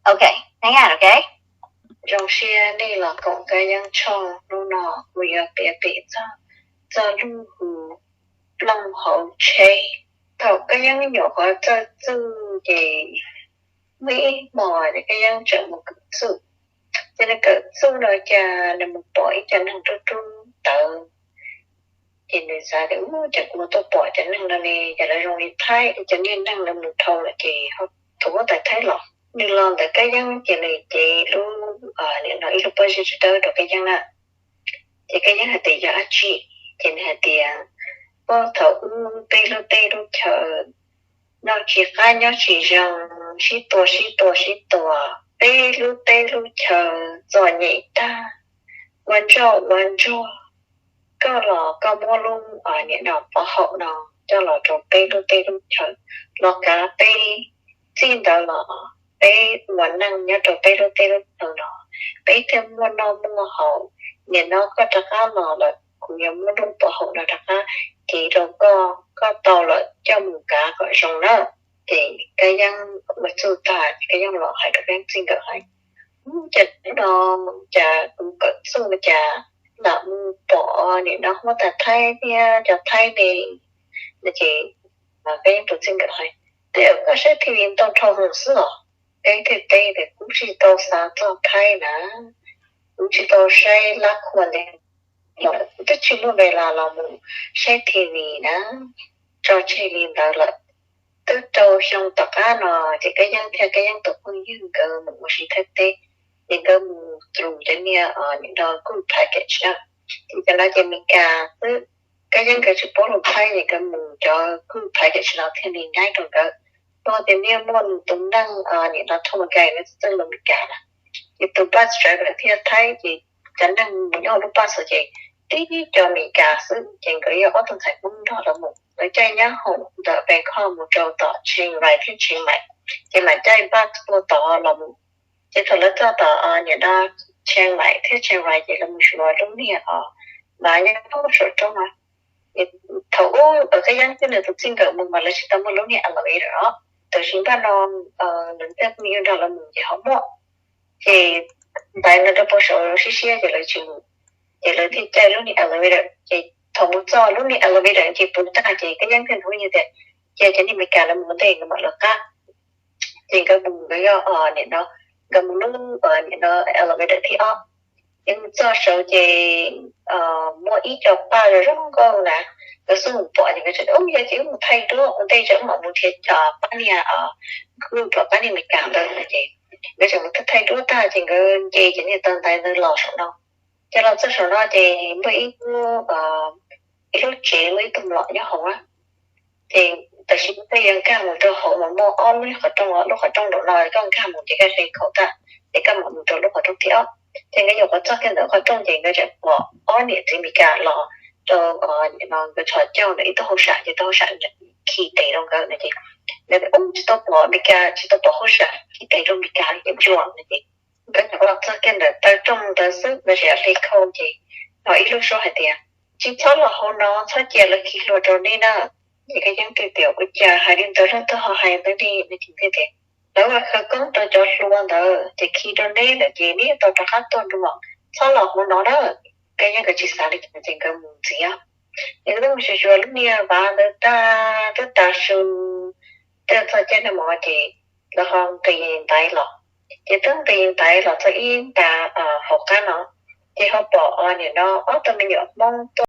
Ok, hang on, ok. Zoo siab nej los koom Kab Yeeb channel. Hnub no kuv yuav piav pem txog txoj lus hu plooj hauv tsheb. Thaum Kab Yeeb nyuam qhuav txawj txuj ces muaj ib hmos Kab Yeeb tseem mus kawm txuj. Ces nws kawm txuj no cas nws mus pom ib co neeg rub rub tawv. Ces nws xav tias, Ub, cas kuv tuaj pom cov neeg no ne, cas lawv zoo li Thaib, cov niag neeg no mus dhau lawm ces ho thuam huab tais Thaib los. Nws los ntawm Kab Yeeb ces nws cev lub, nim no ib lub pob zeb dawb rau Kab Yeeb na. Ces Kab Yeeb hais tias, Yog dab tsi? Ces nws hais tias, Puag thaum ub peb lub teb lub chaw noj tsis qab nyob tsis zoo, sib tua sib tua sib tua, peb lub teb lub chaw txom nyem tag, ua ntsoj ua ntsuag. Koj los koj muab lub, nim no pov haum no coj los rau peb lub teb lub chaw los kav peb. Txij ntawd los peb ua neej nyob rau peb lub teb lub chaw no, peb thiaj muaj noj muaj haus. Nim no koj rov qab los lawm, kuv yuav muab lub pov haum no rov qab cev rau koj, koj tau lawm coj mus kav kom zoo na. Ces Kab Yeeb ua txuj tag, Kab Yeeb los hais rau Kab Yeeb txij nkawm hais, Ub, cas hnub no cas kuv kawm txuj no cas lam mus pom nim no huab tais Thaib thiab cov Thaib ne. No ces Kab Yeeb tus txij nkawm hais, Tej zaum koj saib T V ntau dhau heev xwb os. Kab Yeeb thiaj teb tias, Kuv tsis tau xav txog Thaib na, kuv tsis tau saib lab qhua ntawd, kuv twb tsis muaj ves las los mus saib T V na. Tso tseg li ntawd lawm. Twb rau xyoo tom qab no ces Kab Yeeb thiab Kab Yeeb tus phooj ywg nkawd mus ua si Thaib teb, ces nkawd mus through cov niag, nim no good package na. Ces cov no ces Meskas xwb, Kab Yeeb nkawd tsis paub lus Thaib ces nkawd mus cov good package no thiaj li nyab rau nkawd. Rau qhov tias nws muaj nws tus neeg, nim no tour guide nws txawj lus Meskas na. Ces tus bus driver thiab Thaib ces cov neeg mus nyob hauv lub bus ces tib cov Meskas xwb, ces nkawd yog ob tug ntxhais Hmoob nrog lawv mus. Lawv caij nyab hoom ntawm Bangkok mus rau tom Chiang Rai thiab Chiang Mai, ces mam caij bus puag tod los mus. Ces thaum lawv txog tom, nim no Chiang Mai thiab Chiang Rai ces lawv mus xyuas lub niag, o, mas nyob puag saum roob no. Thaum ub Kab Yeeb thiab nws tus txij nkawm mus mas lawv tsis tau muaj lub niag elevator os. Tab sis npaj no lawv tej phooj ywg nrog lawv mus ces ho muaj. Ces ntaiv ntawd rau puag saum siab siab ces lawv tsis mus, ces lawv thiaj caij lub niag elevator. Ces thaum mus txog lub niag elevator ces puv tag ces Kab Yeeb thiaj nug tias, Cia cov niag Meskas lawv mus ua ntej, nkawd mam lawv qab. Ces nkawd mus, nkawd yog, nim no, nkawd mus lub, nim no elevator thib ob. Ces mus txog saud ces muaj ib co pab zoo nkauj na, nkawd xub mus pom ces nkawd tias, Ub, yog ces wb mus thaij duab ua ntej, wb mam mus nrhiav pab niag, wb pom pab niag Meskas ntawd no. Ces nkawd tseem mus thaij duab tag ces nkawd nce cov niag taw ntaiv ntawd los saum no. Ces los txog saum no ces muaj ib lub, ib lub tsev muaj ib tug mlom nyob hauv na. Ces tam sim no peb yuav nkag mus rau hauv mas muaj ob lub qhov rooj, lub qhov rooj nraum no koj nkag mus ces koj hle khaum tag, ces koj mam mus rau lub qhov rooj thib ob. Ces nkawd nyuam qhuav txog kiag ntawm qhov rooj ces nkawd tseem pom ob niam txiv Meskas los rau, no nkawd txhos caug ntawm ib tug hauj sam, ces tus hauj sam khi tes rau nkawd no. Ces nkawd tias, Ub, tsis tau pom Meskas, tsis tau pom hauj sam khi tes rau Meskas li ces ntsuag no. Ces nkawd nyuam qhuav los txog kiag ntawm taw rooj ntawd xwb, nkawd tseem hle khau ces hnov ib lub suab hais tias, Tsis txhob los hauv no, txhob cia lawv khi hlua rau nej na. Ces Kab Yeeb thiaj tias, Ua cas hais li ntawd, leej twg ho hais ntawd ne? Nws thiaj tias, Lawv ua khawv koob rau cov hlua ntawd ces khi rau neb lawm ces neb tau rov qab tuaj dua, txhob los hauv no na. Kab Yeeb nkawd tsis xav li cas ces nkawd mus ntxiv. Ces nkawd twb mus xyuas xyuas lub niag vaj ntawd tag, twb tav su, twb txog caij noj mov ces lawv ho nqis ntaiv los. Ces twb nqis ntaiv los txog ib nta hauv qab no, ces ho pom, nim no, ob tug me nyuam Hmoob